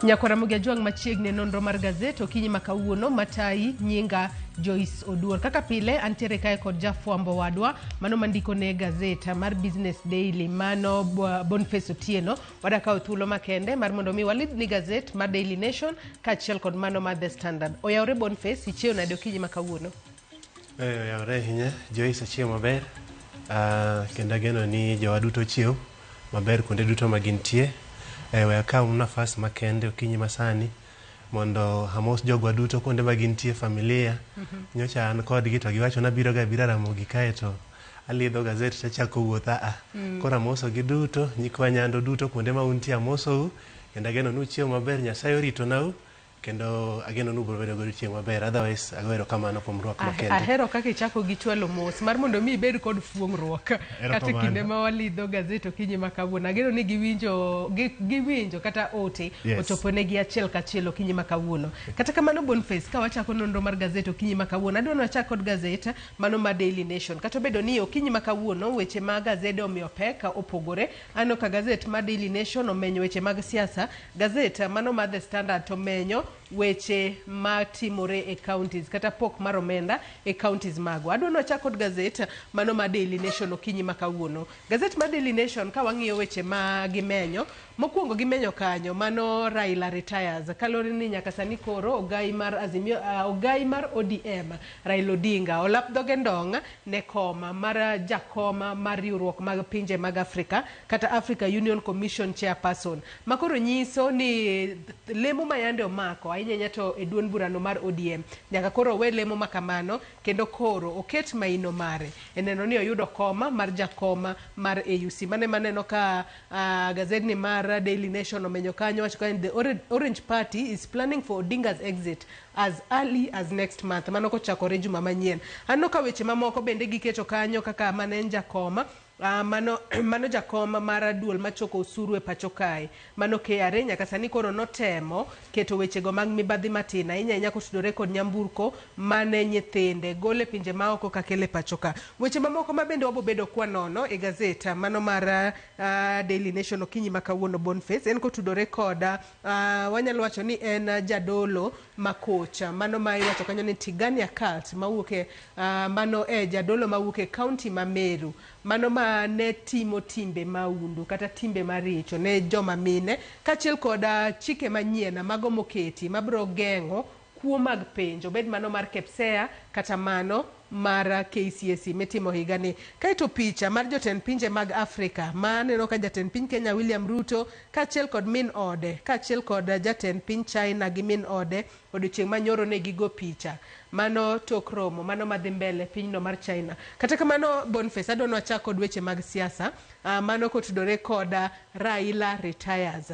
Nyakwara Ramogi Ajwang' machiegni e nonro mar gazet okinyi ma kawuono matayi nyinga Joyce Oduor. Kaka pile antiere kae kod jafwambo wadwa mano mandiko ne gazet mar Business Daily mano Boniface Otieno. Wadakawo thuolo makende mar mondo mi walidhni gazet mar Daily Nation kaachiel kod mano mar The Standard. Oyawore Boniface, ichiew nade okinyi ma kawuono? Oyawore ahinya Joyce, achiew maber kendo ageno ni jowa duto ochiew maber kuonde duto ma gintie. We akaw nafas makende okinyi masani mondo amos jogwa duto kuonde ma gintie familia. Nyocha an kodgi to giwacho nabiro ga abira Ramogi kae to alidho gazet tachako wuoth aa. Koro amosogi duto, nyikwa Nyando duto kuonde ma untie amosou kendo ageno ni uchiew maber, Nyasaye oritonau kendo ageno ni ubiro bedo godiochieng' maber. Otherwise ago erokamano kuom rwak makende. Ahero kaka ichako gi chwalo mos mar mondo mi ibed kod fuong'ruok kata e kinde ma walidho gazet okinyi ma kawuono. Ageno ni giwinjo, giwinjo kata ote ochopo negi achiel kachiel okinyi ma kawuono. Kata kamano Boniface, ka wachako nonro mar gazet okinyi ma kawuono, adwa ni wachak kod gazet mano ma Daily Nation. Kata obedo ni okinyi ma kawuono weche ma gazede omiyo pek opogore, aneno ka gazet ma Daily Nation omenyo weche mag siasa. Gazet mano mar The Standard to menyo weche matimore e counties kata pok mar omenda e counties magwa. Adwa ni wachak kod gazet mano mar Daily Nation okinyi ma kawuono. Gazet mar Daily Nation ka wang'iyo weche ma gimenyo, mokwongo gimenyo kanyo mano Raila retires kaluwore ni nyaka sani koro ogai mar Azimio, ogai mar ODM Raila Odinga olap dhoge ndong' ne koma mar jakoma mar riwruok mag pinje mag Afrika kata Africa Union Commission Chairperson ma koro nyiso ni lemo ma yande omako ahinya ahinya to e duond burano mar ODM nyaka koro owe lemo ma kamano kendo koro oket maino mare e neno ni oyudo koma mar jakoma mar AUC. Mano ema aneno ka gazedni mar Daily Nation omenyo kanyo wacho kanyo the Orange Party is planning for Odinga's exit as early as next month. Mano kochakore juma manyien. Aneno ka weche mamoko bende giketo kanyo kaka mane en jakoma mano jakom mar duol machoko osuru e pacho kae mano KRA nyaka sani koro notemo keto wechego mag mibadhi matin ahinya ahinya kotudore kod nyamburko mane nyithinde gol e pinje maoko kakele pacho ka. Weche mamoko ma bende wabobedo kwanono e gazet mano mar Daily Nation okinyi ma kawuono Boniface en kotudore kod wanyalo wacho ni en jadolo makocha mano ma iwacho kanyo ni Tigania cult mawuok e mano e jadolo mawuok e county ma Meru mano ma ne timo timbe maundu kata timbe maricho ne joma mine kaachiel kod chike manyien mago moketi mabiro geng'o kuo mag penj obed mano mar KPSEA kata mano mar KCSE mitimo higani. Kaeto picha mar jotend pinje mag Afrika ma aneno ka jatend piny Kenya William Ruto kaachiel kod min ode kaachiel kod jatend piny China gi min ode odiochieng' manyoro ne gigo picha mano tok romo mano madhi mbele pinyno mar China. Kata kamano Boniface adwa ni wachak kod weche mag siasa mano kotudore kod Raila retires.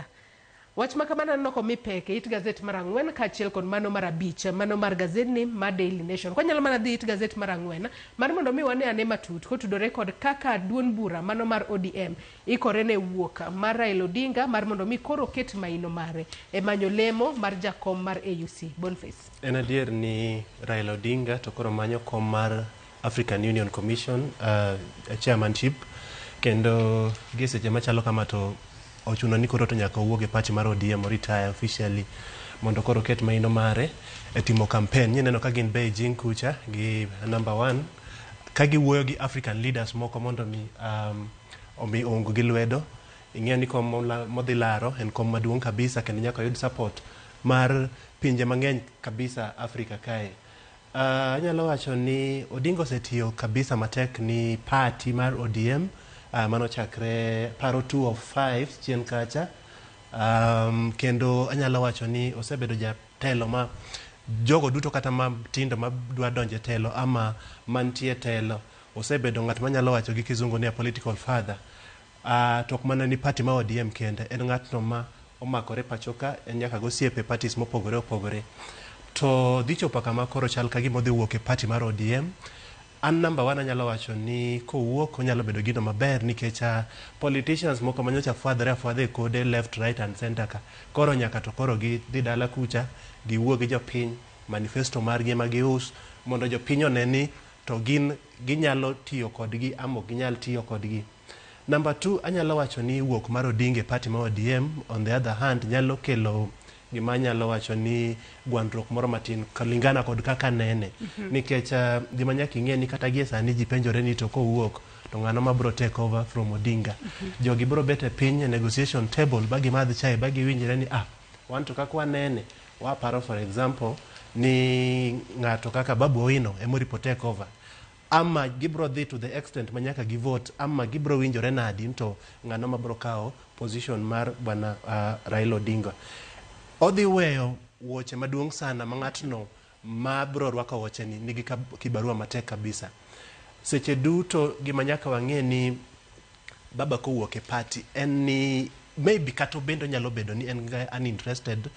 Wach ma kamano aneno komi pek e it gazet mar ang'wen kaachiel kod mano mar abich mano mar gazedni mar Daily Nation. Kwanyalo mana dhi it gazet mar ang'wen mar mondo mi wane ane matut kotudore kod kaka duond bura mano mar ODM ikore ne wuok mar Raila Odinga mar mondo mi koro oket maino mare e manyo lemo mar jakom mar AUC. Boniface. En adier ni Raila Odinga to koro manyo kom mar African Union Commission chairmanship kendo gi seche machalo kama to ochuno ni koro to nyaka owuog e party mar ODM retire officially mondo koro oket maino mare e timo campaign. Nyeneno ka gin Beijing kucha gi number one ka giwuoyo gi African leaders moko mondo mi omi oung gi lwedo. Ing'eyo ni kom modhi laro en kom maduong' kabisa kendo nyaka oyud support mar pinje mang'eny kabisa Africa kae. Anyalo wacho ni Odinga osetiyo kabisa matek ni party mar ODM manochakre paro 205 chien kacha kendo anyalo wacho ni osebedo jatelo ma jogo duto kata matindo madwa donjo e telo ama mantie telo osebedo ng'at manyalo wacho gi kizungu ni a political father. To ok mana ni party ma ODM kende, en ng'atno ma omakore pacho ka, en nyaka gi osiepe parties mopogore opogore. To dhi chopo kama koro chal ka gima odhi wuok e party mar ODM. An number one anyalo wacho ni kowuok onyalo bedo gino maber nikech politicians moko manyocha fwadhore afwadha e kode left, right and center ka. Koro nyaka to koro gidhi dala kucha, giwuo gi jopiny, manifesto margi ema gius mondo jopiny one ni to gin ginyalo tiyo kodgi ama ok ginyal tiyo kodgi. Number two, anyalo wacho ni wuok mar Odinga e party mar ODM on the other hand nyalo kelo Gima anyalo wacho ni gwandruok moro matin kulingana kod kaka nene. Nikech gima nyaka ing'e ni kata gie sani ji penjore ni to kowuok to ng'ano ma bro take over from Odinga. Jogi bro bet e piny e negotiation table ba gimadh chai ba giwinjre ni wan to kaka wanene waparo, for example, ni ng'ato kaka Babu Owino ema oripo take over, ama gibro dhi to the extent ma nyaka gi vote, ama gibro winjore nadi to ng'ano ma bro kawo position mar bwana Raila Odinga. Odhi weyo wuoche maduong' sana ma ng'atno ma bro rwako wuoche ni nigi kibarua matek kabisa. Seche duto gima nyaka wang'e ni baba kowuok e party en ni maybe kata obende onyalo bedo ni en ga uninterested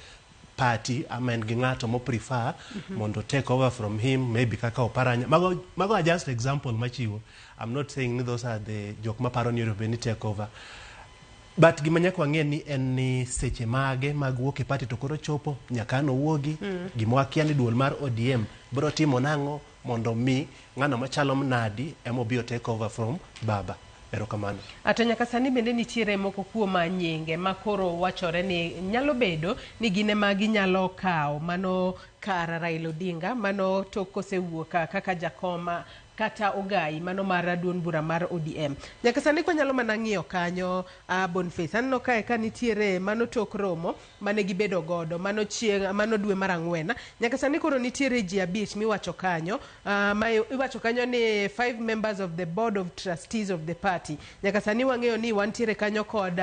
party, ama en gi ng'ato mo prefer mondo take over from him, maybe kaka Oparanya. Mago are just example machiwo. I'm not saying ni those are the jok maparo ni onego bed ni take over, but gima nyaka wang'e ni en ni seche mage mag wuok e party to koro chopo nyaka an owuogi. Gima wakia ni duol mar ODM biro timo nang'o mondo mi ng'ano machalo nadi ema obi o take over from baba. Erokamano. To nyaka sani bende nitiere moko kuom nyinge ma koro wachore ni nyalo bedo ni gin ema ginyalo kawo mano kar Raila Odinga mano tok kosewuok kaka jakom kata ogai mano mar duond bura mar ODM. Nyaka sani kwanyalo mana ng'iyo kanyo, Boniface, aneno kae ka nitiere mano tok romo mane gibedo godo mano chieng' mano dwe mar ang'wen. Nyaka sani koro nitiere ji 5 miwacho kanyo, ma iwacho kanyo ni 5 members of the board of trustees of the party. Nyaka sani wang'eyo ni wantiere kanyo kod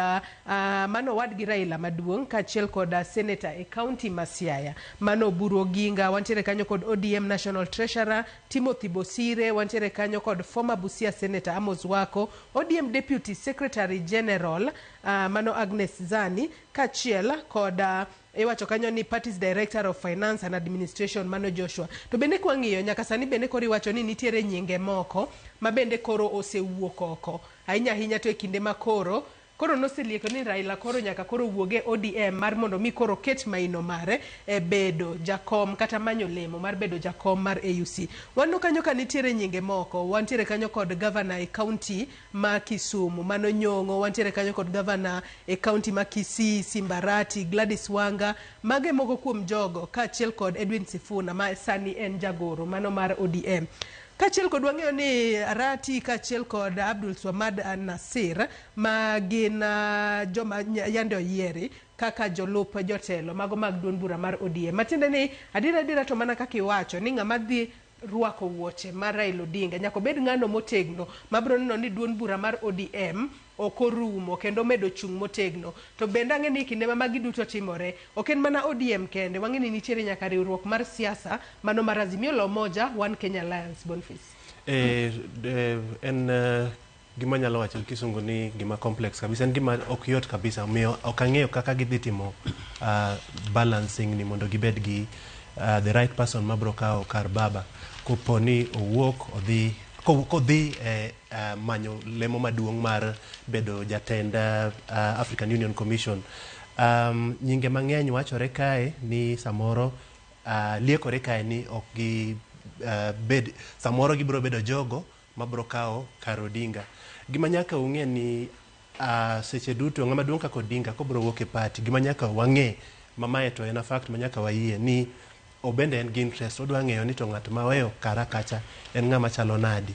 mano owadgi Raila maduong' kaachiel kod senator e county ma Siaya mano Oburu Oginga, wantiere kanyo kod ODM National Treasurer Timothy Bosire, wantiere kanyo kod former Busia Senator Amos Wako, ODM Deputy Secretary General mano Agnes Zani, kaachiel kod iwacho kanyo ni party's Director of Finance and Administration mano Joshua. To bende kwang'iyo nyaka sani bende koro iwacho ni nitiere nyinge moko ma bende koro osewuok oko ahinya ahinya, to e kinde ma koro noselieko ni Raila koro nyaka koro wuog e ODM mar mondo mi koro ket maino mare e bedo jakom kata manyo lemo mar bedo jakom mar AUC. Waneno kanyo ka nitiere nyinge moko, wantiere kanyo kod governor e county ma Kisumu mano Nyong'o, wantiere kanyo kod governor e county ma Kisii Simbarati, Gladys Wanga, mage moko kuom jogo, kaachiel kod Edwin Sifuna ma sani en jagoro mano mar ODM. Kaachiel kod wang'eyo ni Arati kaachiel kod Abdul Swamad Nasir ma gin joma yande oyieri kaka jolup jotelo mago mag duond bura mar ODM. Matiende ni adiera adiera to mana kaka iwacho ni ng'ama dhi rwako wuoche mar Raila Odinga nyaka obed ng'ano motegno mabiro neno ni duond bura mar ODM ok orumo kendo medo chung' motegno. To bende ang'e ni kinde ma magi duto timore, ok en mana ODM kende, wang'e ni nitiere nyaka riwruok mar siasa mano mar Azimio la Umoja One Kenya Alliance. Boniface. En gima nyalo wacho gi kisungu ni gima complex kabisa, en gima ok yot kabisa, omiyo ok ang'eyo kaka gidhi timo balancing ni mondo gibed gi the right person mabro kawo kar baba kopo ni owuok odhi kodhi manyo lemo maduong' mar bedo jatend African Union Commission. Nyinge mang'eny wachore kae ni samoro liekore kae ni ok gi bed, samoro gibiro bedo jogo mabro kawo kar Odinga. Gima nyaka ung'e ni seche duto ng'ama duong' kaka Odinga kobro wuok e party, gima nyaka wang'e ma mae to en a fact ma nyaka wayie ni obende en gi interest, odwa ng'eyo ni to ng'at ma weyo kara kacha en ng'ama chalo nadi.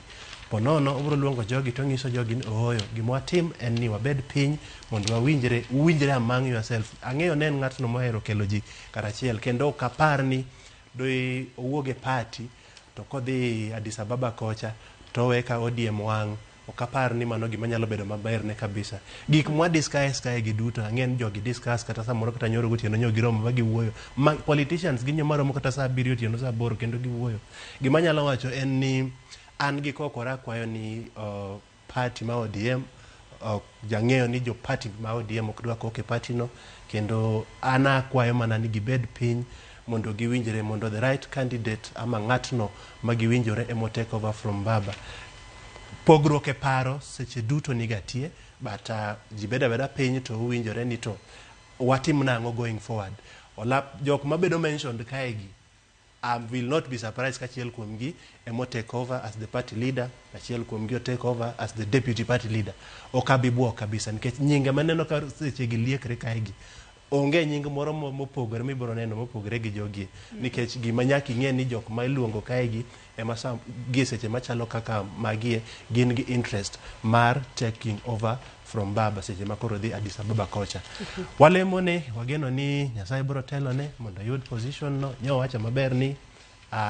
Ponono obro luongo jogi to onyiso jogi ni ooyo, gima watim en ni wabed piny mondo wawinjre, uwinjre among yourself. Ang'eyo ne en ng'atno mohero kelo ji karachiel, kendo ok apar ni doi owuog e party to kodhi Addis Ababa kocha to owe ka ODM wang'. Ok apar ni mano gima nyalo bedo maber ne kabisa. Gik mwa discuss kae gi duto, ang'e ni jogi discuss kata samoro kata nyoro gotieno nyo giromo ma giwuoyo. Ma politicians gin joma romo kata saa 7 otieno, saa 8 kendo giwuoyo. Gima anyalo wacho en ni an gi kokora akwayo ni party ma ODM ok jang'eyo ni jo party ma ODM ok dwa kok e party no, kendo an akwayo mana ni gibed piny mondo giwinjre, mondo the right candidate ama ng'atno ma giwinjore emo take over from baba. Pogruok e paro seche duto niga tie, but ji bedo abeda piny to uwinjore ni to watim nang'o going forward. Olap jok mabedo mentioned kae gi, I will not be surprised ka achiel kuomgi emo take over as the party leader, achiel kuomgi o take over as the deputy party leader. Ok abi buok kabisa nikech nyinge maneno ka seche gi liekre kae gi. Onge nying moro mopogore mibiro neno mopogore gi jogi, nikech gima nyaka ing'e ni jok ma iluongo kae gi ema gie seche machalo kaka magie gin gi interest mar taking over from Baba seche ma koro dhi Addis Ababa kocha. Walemo ne, wageno ni Nyasaye biro telone mondo oyud position no. Nyowacho maber ni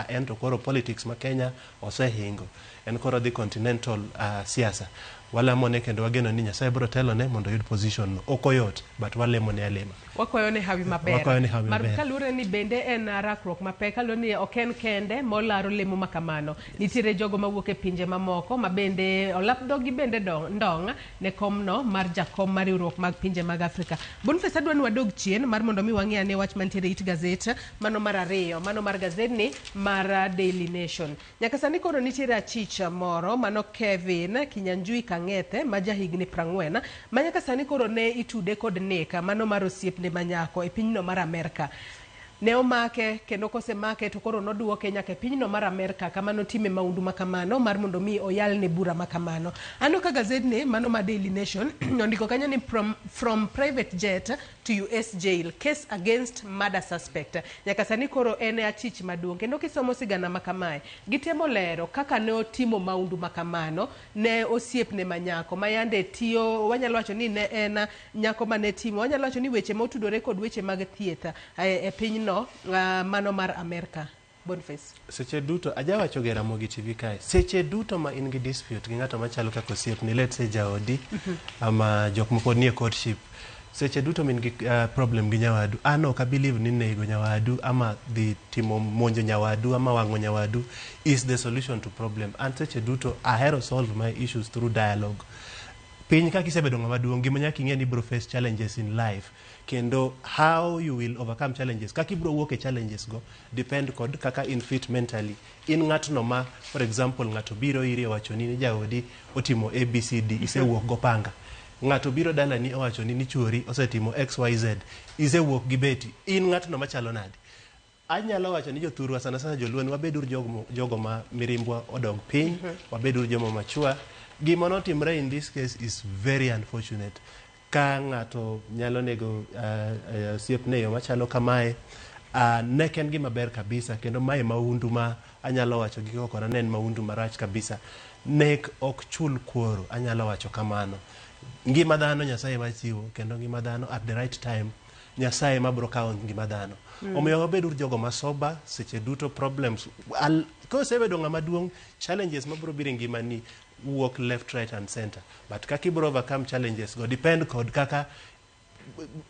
en to koro politics ma Kenya osehingo, en koro dhi continental siasa. Walamo ne kendo wageno ni Nyasaye biro telone mondo oyud position no. Ok oyot, but walemo ne alema. Wakwayo ne hawi maber. Wakwayo ne hawi Mar maber. kaluwore ni bende en rakruok mapek, kaluwore ni ok en kende molaro lemo ma kamano. Nitiere jogo mawuok e pinje mamoko ma bende olap dhogi bende ndong' ne komno mar jakom mar riwruok mag pinje mag Afrika. Boniface, adwa ni wadog chien mar mondo mi wang'i ane wach mantiere it gazet mano mar ariyo, mano mar gazetni mar Daily Nation. Nyaka sani koro nitiere achich moro mano Kevin Kinyanjui Kang'ethe ma jahigni 40 ma nyaka sani koro ne itude kod nek mano mar osiepne manyako e pinyno mar Amerka. Ne omake kendo kosemake to koro noduoke nyaka e pinyno mar Amerka kama notime maundu makamano mar mondo mi oyalne bura makamano. Aneno ka gazetni mano mar Daily Nation ondiko kanyo ni from private jet to US jail, case against murder suspect. Nyaka sani koro en e achich maduong', kendo kisomo sigana makamae gitemo lero kaka ne otimo maundu makamano ne osiepne manyako ma yande tiyo, wanyalo wacho ni ne en nyako mane timo, wanyalo wacho ni weche motudore kod weche mag thieth e pinyno mano mar Amerka. Boniface. Seche duto, ajawacho ga e Ramogi TV kae, seche duto ma in gi dispute gi ng'ato machalo kaka osiepni, let's say jaodi, ama jok mapod nie courtship, seche duto ma in gi problem gi nyawadu, an ok abelieve ni nego nyawadu ama dhi timo monjo nyawadu ama wang'o nyawadu is the solution to problem. An seche duto ahero solve my issues through dialogue. Piny ka kisebedo ng'ama duong', gima nyaka ing'e ni ibiro face challenges in life, kendo how you will overcome challenges, kaka ibiro wuok e challenges go, depend kod kaka in fit mentally. In ng'atno ma, for example, ng'ato biro iri owachoni ni jaodi otimo ABCD, isewuok go panga. Ng'ato biro dalani owachoni ni chuori osetimo XYZ, isewuok gi beti. In ng'atno machalo nade? Anyalo wacho ni jothurwa, sana sana joluo, ni wabeduru jogo ma mirimbwa odog piny, wabeduru joma mature. Gima notimre in this case is very unfortunate. Ka ng'ato nyalo nego osiepne e yo machalo kamae, ne en gima ber kabisa, kendo mae maundu ma anyalo wacho gi kokora ne en maundu marach kabisa. Nek ok chul kuoro, anyalo wacho kamano. Ngima dhano Nyasaye machiwo, kendo ngima dhano at the right time Nyasaye ma biro kawo ngima dhano. Omiyo wabeduru jogo ma sober seche duto problems. Kosebedo ng'ama duong', challenges mabiro biro e ngimani wuok left, right and center. But kaka ibiro overcome challenges go depend kod kaka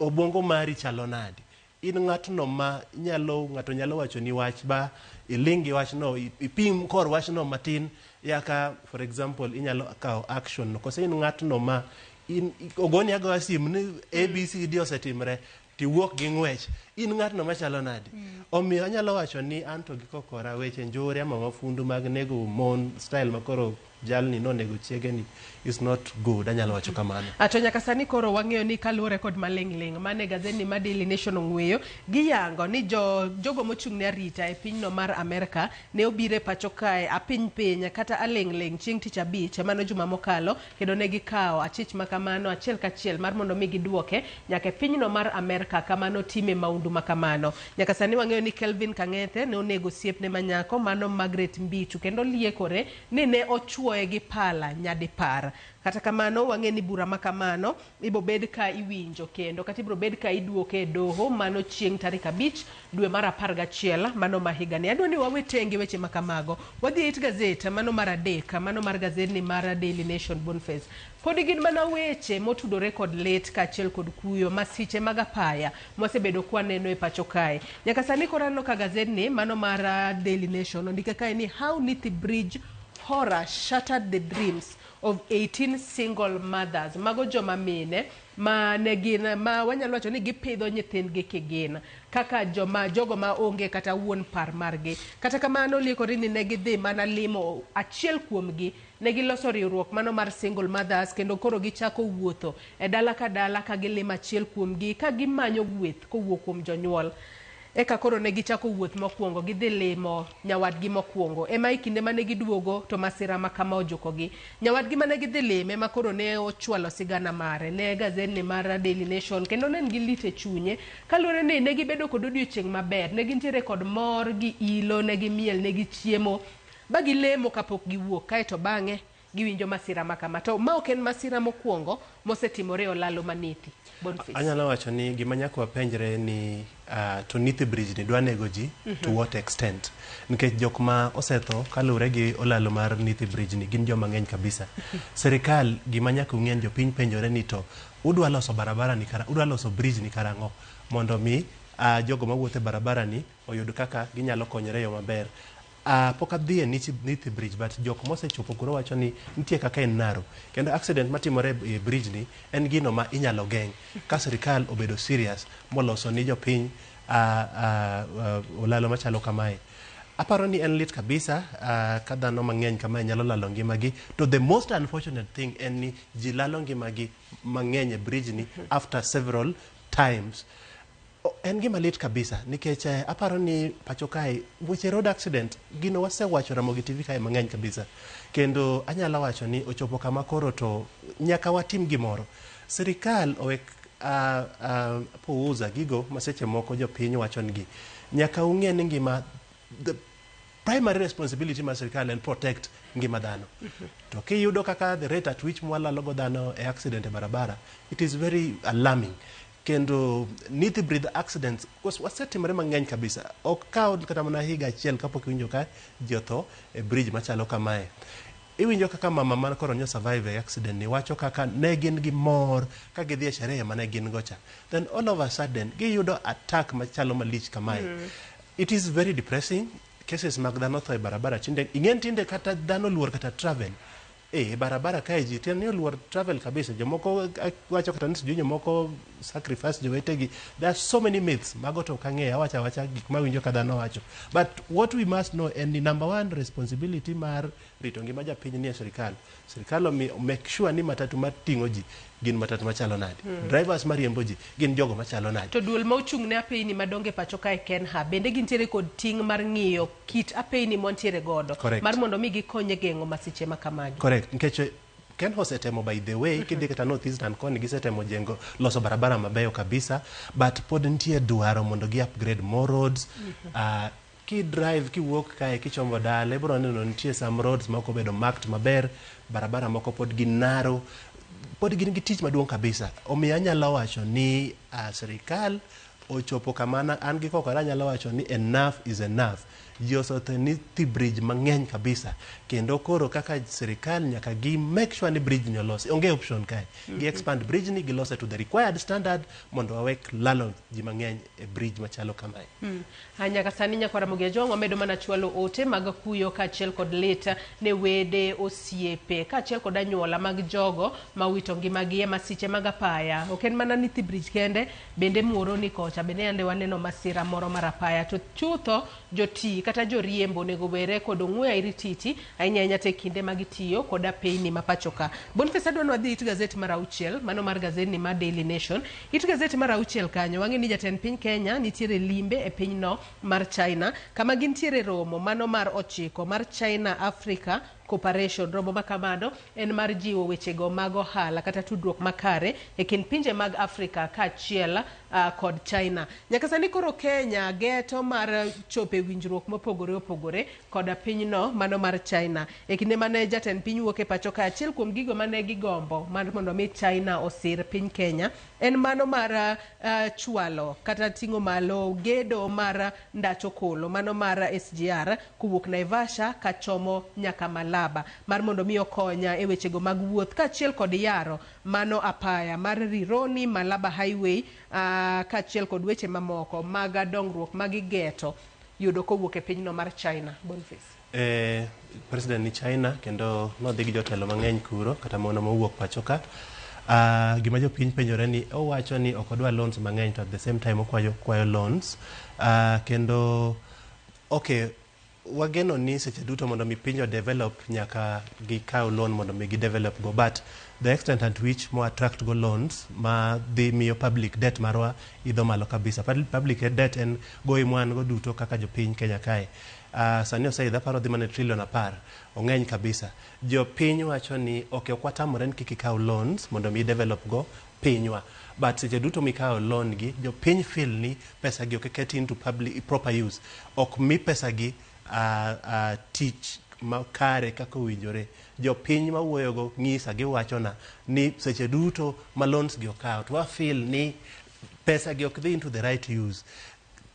obwongo mari chalo nade. In ng'atno ma nyalo, ng'ato nyalo wacho ni wach ba iling' gi wachno, ipim kor wachno matin yaka, for example, inyalo kawo action no. Kose in ng'atno ma in ogoni agoya sim ni ABCD osetimre, tiwuok gi ng'wech. In ng'atno machalo nade? Omiyo anyalo wacho ni anto gi kokora weche njore ama mafundu mag nego mon style makoro jalni nonego chiege ni is not good. Anyalo wacho kamano. To nyaka sani koro wang'eyo ni kaluwore kod maling'ling' mane gazetni ma Daily Nation ong'weyo, giyango ni jogo mochung' ne arita e pinyno mar Amerka ne obiro e pacho kae apiny piny kata aling'ling' chieng' tich abich mano juma mokalo, kendo ne gikawo achich makamano achiel kachiel mar mondo mi giduoke nyaka e pinyno mar Amerka kama notime maundu makamano. Nyaka sani wang'eyo ni Kelvin Kang'ethe ne onego osiepne manyako mano Margaret Mbitu, kendo liekore ni ne ochuoye gi pala nyadipar. Kata kamano wang'e ni bura makamano ibiro bed ka iwinjo kendo kata ibiro bed ka iduoke e doho mano chieng' tarik 5 dwe mar 11 mano ma higani. Adwa ni wawe tenge weche makamago. Wadhi e it gazet mano mar adek mano mar gazetni mar Daily Nation. Boniface, pod gin mana weche motudore kod lit kaachiel kod kuyo, masiche mag apaya mwasebedo kwaneno e pacho kae. Nyaka sani koro aneno ka gazetni mano mar Daily Nation ondike kae ni how Nithi Bridge horror shattered the dreams of 18 single mothers. Mago joma mine ma ne gin ma wanyalo wacho ni gipidho nyithindgi kigin kaka joma jogo ma onge kata wuon par margi. Kata kamano liekore ni ne gidhi mana limo achiel kuomgi, ne giloso riwruok mano mar single mothers, kendo koro gichako wuotho e dala ka dala ka gilimo achiel kuomgi ka gimanyo gweth kowuok kuom jonyuol. Eka koro ne gichako wuoth mokwongo, gidhi limo nyawadgi mokwongo. Ema e kinde mane giduogo to masira ma kama ojukogi. Nyawadgi mane gidhi lime ema koro ne ochwalo sigana mare ne gazedni mar Daily Nation kendo ne en gi lit e chunye kaluwore ni ne gibedo kod odiochieng' maber, ne gintiere kod mor gi ilo, ne gimiel, ne gichiemo ba gilemo kapok giwuok kaeto bang'e giwinjo masira ma kama. To ma ok en masira mokwongo mosetimore e olalo ma Nithi. Boniface. Anyalo wacho ni gima nyaka wapenjre ni to Nithi Bridge ni dwa nego ji to what extent? Nikech jok ma osetho kaluwore gi olalo mar Nithi Bridge ni gin joma ng'eny kabisa. Sirikal gima nyaka ung'e ni jopiny penjore ni to udwa loso barabara ni kara, udwa loso bridge ni karang'o mondo mi jogo mawuotho e barabara ni oyud kaka ginyalo konyore e yo maber. Pok adhi e Nithi Bridge but jok mosechopo kuro wacho ni nitie kaka en narrow kendo accident matimore e bridge ni en gino ma inyalo geng' ka sirikal obedo serious moloso ni jopiny olalo machalo kamae. Aparo ni en lit kabisa ka dhano mang'eny kamae nyalo lalo ngimagi to the most unfortunate thing en ni ji lalo ngimagi mang'eny e bridge ni after several times. En gima lit kabisa nikech aparo ni pacho kae weche road accident gino wasewacho Ramogi TV kae mang'eny kabisa kendo anyalo wacho ni ochopo kama koro to nyaka watim gimoro. Sirikal owek puuza gigo ma seche moko jopiny wacho nigi. Nyaka ung'e ni ngima the primary responsibility mar sirikal en protect ngima dhano. To kiyudo kaka the rate at which mwalalo go dhano e accident e barabara, it is very alarming. Kendo Nithi Bridge accidents wasetimore mang'eny kabisa. Ok kaw kata mana higa achiel kapok iwinjo ka ji otho e bridge machalo kamae. Iwinjo kaka mama man koro nyo survive e accident ni wacho kaka ne gin gi mor ka gidhi e sherehe mane gin go cha. Then all of a sudden giyudo attack machalo malich kamae. It is very depressing. Cases mag dhano tho e barabara tinde ing'en tinde kata dhano luor kata travel. E barabara kae ji tiende ni oluor travel kabisa. Jomoko wacho kata ni sijui jomoko sacrifice jowetegi. There are so many myths. Mago to ok ang'eyo. Awacho awacha gik mawinjo ka dhano wacho. But what we must know en ni number one responsibility mar rito ngima japiny ni e sirikal. Sirikal omi make sure ni matatu mating'o ji gin matatu machalo nade. Drivers mariembo ji gin jogo machalo nade. To duol ma ochung' ne apeyni madongo e pacho kae KENHA bende gintiere kod ting' mar ng'iyo kit apeyni mwantiere godo. Correct. Mar mondo mi gikony e geng'o masiche ma kamagi. Correct. Nikech KENHA osetemo by the way, kidhi kata North Eastern koni gisetemo jengo loso barabara mabeyo kabisa, but pod nitie dwaro mondo gi upgrade more roads. Ki drive kiwuok kae kichomo dala ibiro neno nitie some roads ma ok obedo marked maber, barabara moko pod gin narrow, pod gin gi tich maduong' kabisa. Omiyo anyalo wacho ni sirikal ochopo kama an gi kokora anyalo wacho ni enough is enough. Ji osetho e Nithi Bridge mang'eny kabisa kendo koro kaka sirikal nyaka gi make sure ni bridge ni olosi. Onge option kae. Gi expand bridge ni gilose to the required standard mondo wawek lalo ji mang'eny e bridge machalo kamae. Nyaka sani nyakwar Ramogi Ajwang' wamedo mana chwalo ote mag kuyo kaachiel kod lit ne wede, osiepe kaachiel kod anyuola mag jogo ma owito ngimagi e masiche mag apaya. Ok en mana Nithi Bridge kende, bende Muhoroni kocha bende yande waneno masira moro mar apaya. To chutho joti kata joriembo onego were kod ong'we airititi ahinya ahinya te kinde ma gitiyo kod apeyni ma pacho ka. Boniface adwa ni wadhi it gazet mar auchiel, mano mar gazedni mar Daily Nation. It gazet mar auchiel kanyo wang'e ni jatend piny Kenya nitiere limbe e pinyno mar China kama gintiere romo mano mar 9 mar China Africa Cooperation. Romo ma kamano en mar jiwo wechego mag ohala kata tudruok makare e kind pinje mag Afrika kaachiel kod China. Nyaka sani koro Kenya geto mar chopo e winjruok mopogore opogore koda pinyno mano mar China. E kinde mane jatend piny wuok e pacho ka, achiel kuom gigo mane gigombo mar mondo mi China osir piny Kenya en mano mar chwalo kata ting'o malo gedo mar ndach okolo mano mar SGR kowuok Naivasha kachomo nyaka Malaba mar mondo mi okonya e wechego mag wuoth kaachiel kod yaro mano apaya mar Rironi Malaba Highway kaachiel kod weche mamoko mag dongruok magigeto yudo kowuok e pinyno mar China. Boniface. President ni China kendo nodhi gi jotelo mang'eny kuro kata mana mowuok pacho ka. Gima jopiny penjore ni owacho ni ok odwa loans mang'eny to at the same time okwayo kwayo loans. Kendo okay, wageno ni seche duto mondo mi piny o develop nyaka gikaw loan mondo mi gi develop go, but The extent at which mo attract go loans ma dhi miyo public debt marwa idho malo kabisa. Public debt en gowi mwan go duto kaka jopiny Kenya kae. Sani oseidho, aparo dhi mana e trillion 10, ong'eny kabisa. Jopiny wacho ni ok watamore ni kik ikaw loans mondo mi develop go pinywa, but seche duto mikawo loan gi, jopiny feel ni pesa gi ok ket into public proper use, ok mi pesa gi tich makare kaka owinjore. Jopiny mawuoyogo ng'isa, giwachona ni seche duto ma loans gi okaw to wa feel ni pesa gi ok dhi into the right use.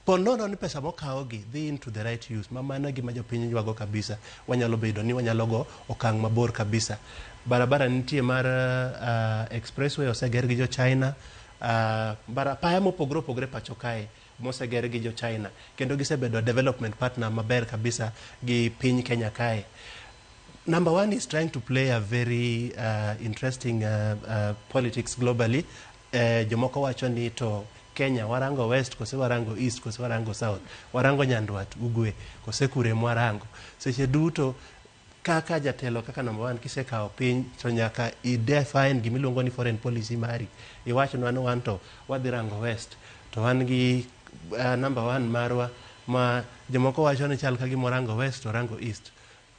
Po nono ni pesa mokaw gi dhi into the right use, ma mano e gima jopiny ywago kabisa, wanyalo bedo ni wanyalo go okang' mabor kabisa. Barabara nitie mar expressway oseger gi jo China, apaya mopogore opogore pacho kae moseger gi jo China, kendo gisebedo development partner maber kabisa gi piny Kenya kae. Number one is trying to play a very interesting politics globally. Jomoko wacho ni to Kenya warango west kose warango east kose warango south, warango nyandwat, ugwe kose kure mwarango. Seche duto kaka jatelo, kaka number one, kisekawo piny to nyaka i define gimiluongo ni foreign policy mari. Iwachnwa ni wan to wadhi rango west to wan gi number one marwa ma jomoko wacho ni chal ka gima orango west to orango east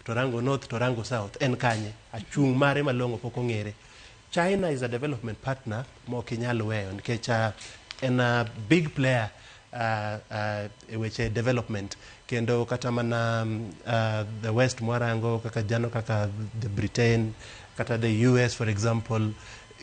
to rango north to rango south, en kanye achung' mare malong'o pok ong'ere. China is a development partner ma ok inyal weyo nikech en a big player e weche development, kendo kata mana the west mwarango kaka jano kaka the Britain kata the US, for example,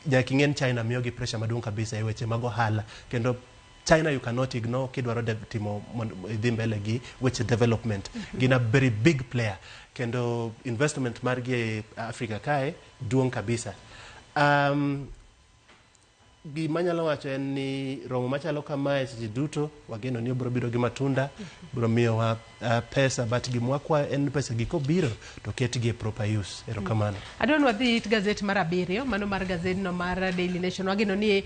nyaka ing'e ni China miyogi pressure maduong' kabisa e weche mag ohala, kendo China you cannot ignore kidwaro timo mondo idhi mbele gi weche development. Gin a very big player kendo investment margi e Africa kae duong' kabisa. Gima anyalo wacho en ni romo machalo kamae seche duto wageno ni obiro biro gi matunda, biro miyowa pesa, but gima wakwayo en ni pesa gi kobiro to ketgi e proper use. Erokamano. Adwa ni wadhi it gazet mar abiriyo, mano mar gazedno mar Daily Nation. Wageno ni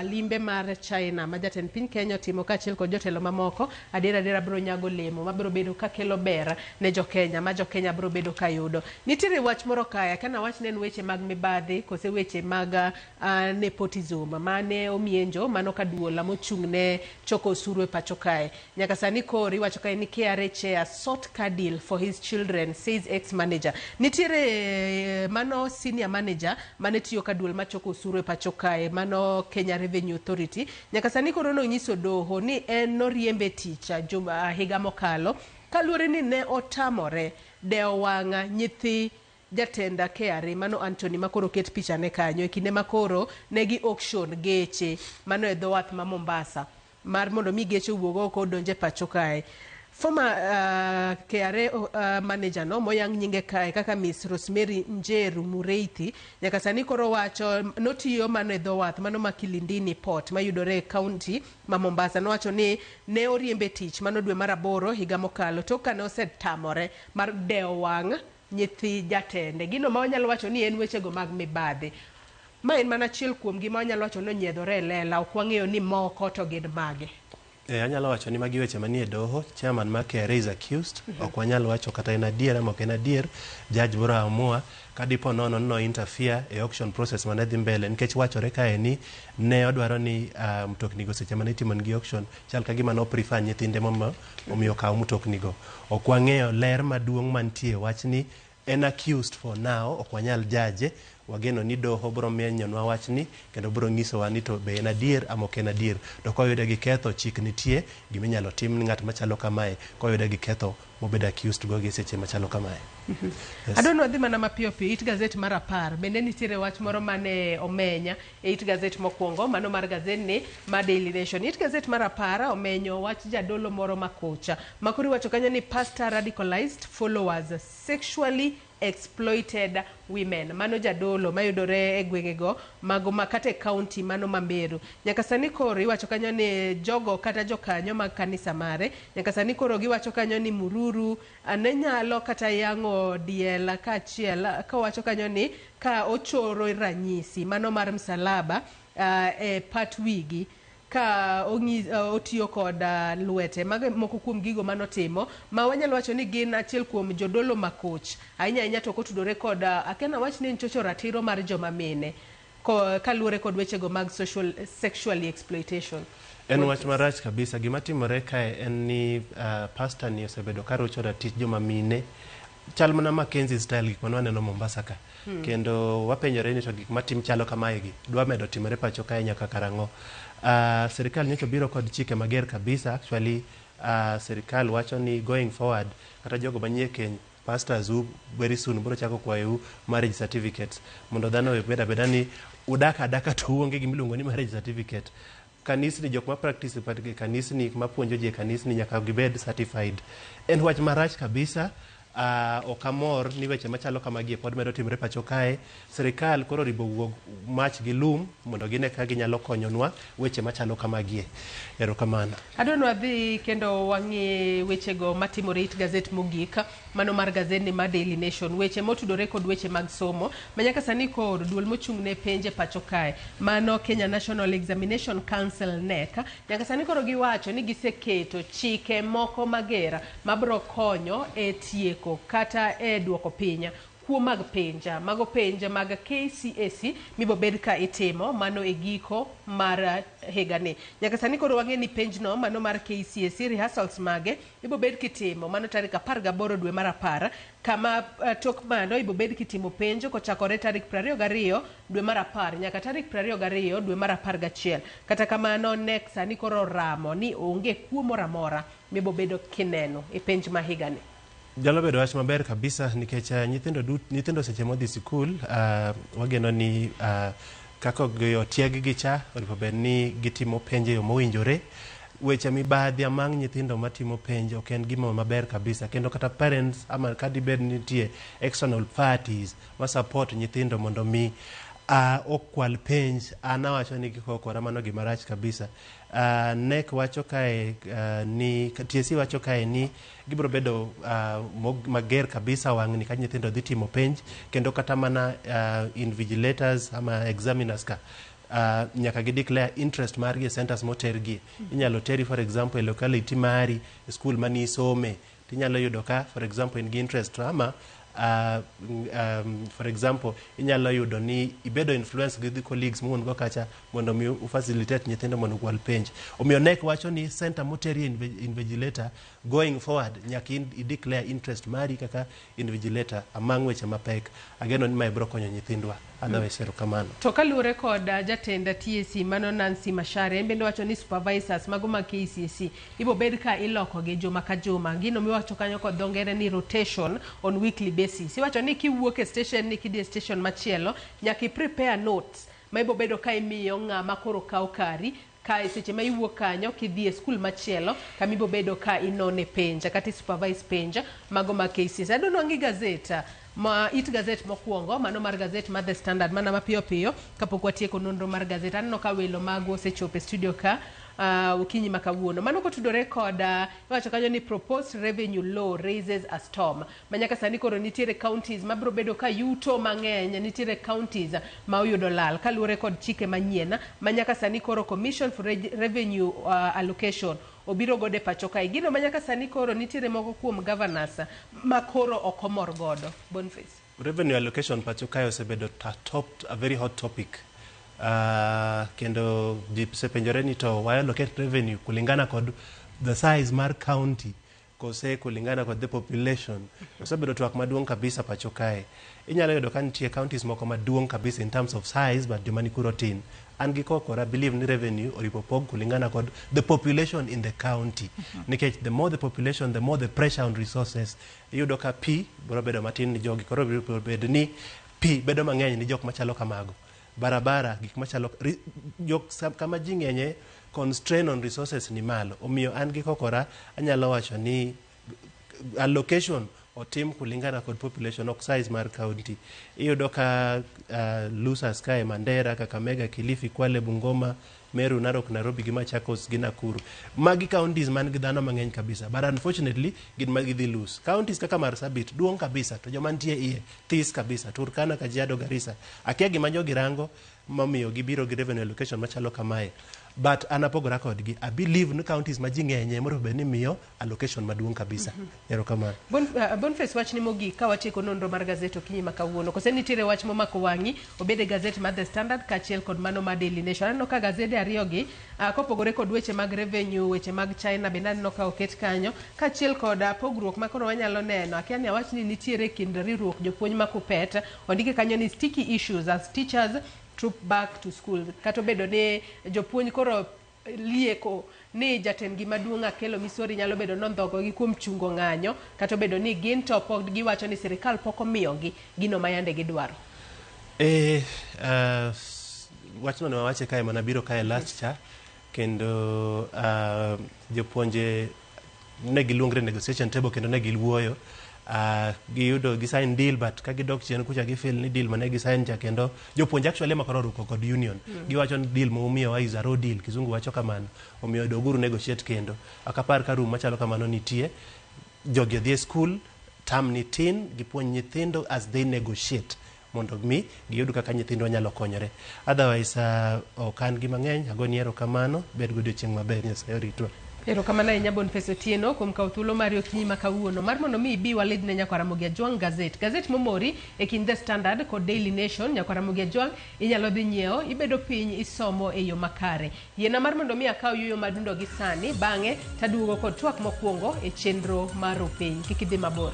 limbe mar China ma jatend piny Kenya otimo kaachiel kod jotelo mamoko adier adiera biro nyago olemo mabiro bedo kakelo ber ne jokenya ma jokenya biro bedo kayudo. Nitiere wach moro kae, akia nawach ni en weche mag mibadhi kose weche mag nepotism mane omienjo mano kaduola mochung' ne choko osuru e pacho kae. Nyaka sani koro iwacho kae ni KRA chair sought car deal for his children, says ex manager. Nitiere mano senior manager mane tiyo ka duol machoko osuru e pacho kae, mano Kenya Revenue Authority. Nyaka sani koro nonyiso doho ni en noriembe tich juma higa mokalo kaluwore ni ne otamore dewo wang' nyithi jatend KRA mano Anthony makoro ket pichane kanyo e kinde makoro negi auction geche mano e dho wath ma Mombasa mar mondo mi geche owuog oko odonj e pacho kae. Former KRA manager no moyang nyinge kae kaka Miss Rosemary Njeru Mureithi nyaka sani koro wacho notiyo mano e dho wath mano ma Kilindini Port mayudore e county ma Mombasa. Nowacho ni ne oriembe tich mano dwe mar aboro higa mokalo tok kane osetamore mar dewo wang' nyithi jatende. Gino ma wanyalo wacho ni en wechego mag mibadhi. Ma en mana achiel kuom gima wanyalo wacho ni onyiedhore e lela, ok wang'eyo ni moko to gin mage. Anyalo wacho ni magi weche manie doho. Chairman mar KRA is accused. Ok wanyal wacho kata en adier ama ok en adier. Judge biro amua ka dipo nono ni no interfere e auction process mane dhi mbele, nikech wachore kae ni ne odwaro ni mtoknigo seche mane itimo negi auction chal ka gima no prefer nyithinde mondo omiyo okaw mtoknigo. Ok wang'eyo ler maduong' mantie wachni. En accused for now, ok wanyal judge. Wageno ni doho biro menyonwa wachni kendo biro nyisowa ni to be en adier ama ok en adier. To koyude gi ketho, chik nitie giminyalo tim ni ng'at machalo kamae koyude gi ketho mobedo accused go gi seche machalo kamae. Yes. Adwa ni wadhi mana mapiyo piyo it gazet mar 10 bende nitiere wach moro mane omenya e it gazet mokwongo mano mar gazetni ma Daily Nation. It gazet mar 10 omenyo wach jadolo moro makocha makoro iwacho kanyo ni pastor radicalized followers sexually exploited women. Mano jadolo mayudore e gwengego mago ma kata e county mano ma Meru. Nyaka sani koro iwacho kanyo ni jogo kata jokanyo mag kanisa mare nyaka sani koro giwacho kanyo ni Mururu ne nyalo kata yang'o diel kaachiel kawacho kanyo ni ka ochoro ranyisi mano mar msalaba e pat wigi. Ka otiyo kod lwete. Mago e moko kuom gigo manotimo ma wanyalo wacho ni gin achiel kuom jodolo makoch ahinya ahinya to kotudore kod akia nawach ni en chocho ratiro mar joma mine kaluwore kod wechego mag social sexually exploitation. En wach marach kabisa. Gima timore kae en ni pastor ni osebedo ka rocho ratich joma mine. Chal mana Mackenzie style gik mane waneno Mombasa ka. Kendo wapenjore ni to gik matim chalo kamae gi dwa medo timore pacho kae nyaka karang'o. Sirikal nyocha obiro kod chike mager kabisa. Actually, sirikal wacho ni going forward kata jogo manyie keny pastors u very soon biro chako kwayou marriage certificates mondo dhano owek bedo abeda ni udak adaka to uonge gima iluongo ni marriage certificate. Kanisni jok ma practice e kanisni mapuonjo ji e kanisni nyaka gibed certified. En wach marach kabisa. Ok amor ni weche machalo kamagi pod medo timore pacho kae. Sirikal koro oribo wuog mach gi lum mondo gine ka ginyalo konyonwa weche machalo kamagie. Erokamano. Adwa ni wadhi kendo wang'i wechego matimore it gazet mogik, mano mar gazedni mar Daily Nation. Weche motudore kod weche mag somo ma nyaka sani koro duol mochung' ne penj e pacho kae, mano Kenya National Examination Council KNEC, nyaka sani koro giwacho ni giseketo chike moko mager mabro konyo e tieko kata e duoko piny kuo mag penj. Mago penj mag KCSE mibobed ka itimo mano e giko mar higani. Nyaka sani koro wang'e ni penjno mano mar KCSE rehearsals mage ibobed kitimo mano tarik 18 dwe mar 10, kama tok mano ibobed kitimo penj kochakore tarik 22 dwe mar 10 nyaka tarik 22 dwe mar 11. Kata kamano KNEC sani koro ramo ni onge kuo moro amora mibobedo kineno e penj ma higani. Nyalo bedo wach maber kabisa nikech nyithindo seche modhi sikul wageno ni kaka otieg gi cha onego bed ni gitimo penj e yo mowinjore. Weche mibadhi among nyithindo matimo penj ok en gima maber kabisa kendo kata parents ama kadibed ni nitie external parties ma support nyithindo mondo mi okwal penj, an awacho ni gikokora mano gima rach kabisa. KNEC wacho kae ni TSC wacho kae ni gibiro bedo mager kabisa wang'ni ka nyithindo dhi timo penj kendo kata mana invigilators ama examiners ka nyaka gi declare interest margi e centers motergie. Inyalo teri, for example, e locality mari, e school mani isome, tinyalo yudo ka, for example, in gi interest ama for example, inyalo yudo ni ibedo influence gi the colleagues muun go kacha mondo mi ufacilitate nyithindo mondo okwal penj. Omiyo KNEC wacho ni center moterie invigilator going forward nyaka i declare interest mari kaka invigilator among weche mapek. Ageno ni mae biro konyo nyithindwa. Otherwise, erokamano. To kaluwore kod jatend TSC mano Nancy Macharia, en bende wacho ni supervisors mago mag KCSE ibobed ka ilokogi juma ka juma. Gino miwacho kanyo kod dho ngere ni rotation on weekly basis. Iwacho ni kiwuok e station ni kidhi e station machielo, nyaka i prepare notes ma ibobedo ka imiyo ng'ama koro kawo kari ka e seche ma iwuok kanyo kidhi e skul machielo kama ibobedo ka inone penj kata i supervise penj mago mag KCSE. Adwa ni wang'i gazet ma it gazet mokwongo, mano mar gazet mar The Standard, mana mapiyo piyo kapok watieko nonro mar gazet. Aneno ka welo magwa osechopo e studio ka okinyi ma kawuono. Mano kotudore kod iwacho kanyo ni proposed revenue law raises a storm. Ma nyaka sani koro nitiere counties mabiro bedo ka yuto mang'eny, nitiere counties ma oyudo lal kaluwore kod chike manyien ma nyaka sani koro Commission for Revenue Allocation obiro godo e pacho kae. Gino ma nyaka sani koro nitiere moko kuom governors ma koro ok omor godo. Boniface. Revenue allocation pacho kae osebedo a very hot topic. Kendo ji osepenjore ni to wa allocate revenue kulingana kod the size mar county kose kulingana kod the population. Osebedo twak maduong' kabisa pacho kae. Inyalo yudo ka nitie counties moko maduong' kabisa in terms of size, but joma nikuro tin. An gi kokora believe ni revenue oripo pog kulingana kod the population in the county. Nikech the more the population, the more the pressure on resources. Iyudo ka pi biro bedo matin ni jogi, koro biro bedo ni pi bedo mang'eny ni jok machalo kamago. Barabara, gik machalo jok kama ji ng'enye, constrain on resources ni malo. Omiyo an gi kokora anyalo wacho ni allocation otim kulingana kod population, ok size mar county. Iyudo ka losers kae Mandera, Kakamega, Kilifi, Kwale, Bungoma, Meru, Narok, Nairobi gi Machakos gi Nakuru. Magi counties man gi dhano mang'eny kabisa, but unfortunately gin ma gidhi lose. Counties kaka Marsabit duong' kabisa to joma nitie iye this kabisa. Turkana, Kajiado, Garissa. Akia gima jogi rango. momiyo gibiro gi revenue allocation machalo kamae. But an apogora kodgi. I believe ni counties ma ji ng'enye monego bed ni miyo allocation maduong' kabisa. Erokamano. Boniface, wachni mogik ka watieko nonro mar gazet okinyi ma kawuono. Kose nitiere wach momako wang'i, obed e gazet mar The Standard kaachiel kod mano mar Daily Nation. Aneno ka gazede ariyogi, kopogore kod weche mag revenue, weche mag China bende aneno ka oket kanyo, kaachiel kod pogruok ma koro wanyalo neno. Akia ni awach ni nitiere kind riwruok jopuonj ma KUPPET, ondike kanyo ni sticky issues as teachers troop back to school. Kata obedo ni jopuonj koro lieko ni jatendgi maduong' Akelo Misori nyalo bedo nondhogogi kuom chungo ng'anyo, kata obedo ni gin to pod giwacho ni sirikal pok omiyogi gino ma yande gidwaro. Wachno ne wawache kae mana biro kae last cha, kendo jopuonje ne giluongre negotiation table kendo ne giwuoyo. Giyudo gi sign deal, but ka gidok chien kucha gifeel ni deal mane gisign cha, kendo jopuonje actually ema koro oruko kod union. Giwacho ni deal mumiyowa is a raw deal, kizungu wacho kamano, omiyo doguru negotiate kendo. Ok apar ka room machalo kamano nitie. Jogi odhi e school, term ni tin, gipuonj nyithindo as they negotiate mondo mi giyud kaka nyithindwa nyalo konyore. Otherwise, ok an gi mang'eny, agoni erokamano, bed godiochieng' maber, Nyasaye oritwa. Erokamano ahinya Boniface Otieno kuom kawo thuolo mari okinyi ma kawuono mar mondo mi ibi walidh ne Nyakwar Ramogi Ajwang' gazet. Gazet momori e kind The Standard kod Daily Nation, Nyakwar Ramogi Ajwang' inyalo dhi nyiewo, ibedo piny isomo e yo makare. Yiena mar mondo mi akaw yueyo madundo gi sani, bang'e taduogo kod twak mokwongo e chenro mar Rupiny. Kik idhi mabor.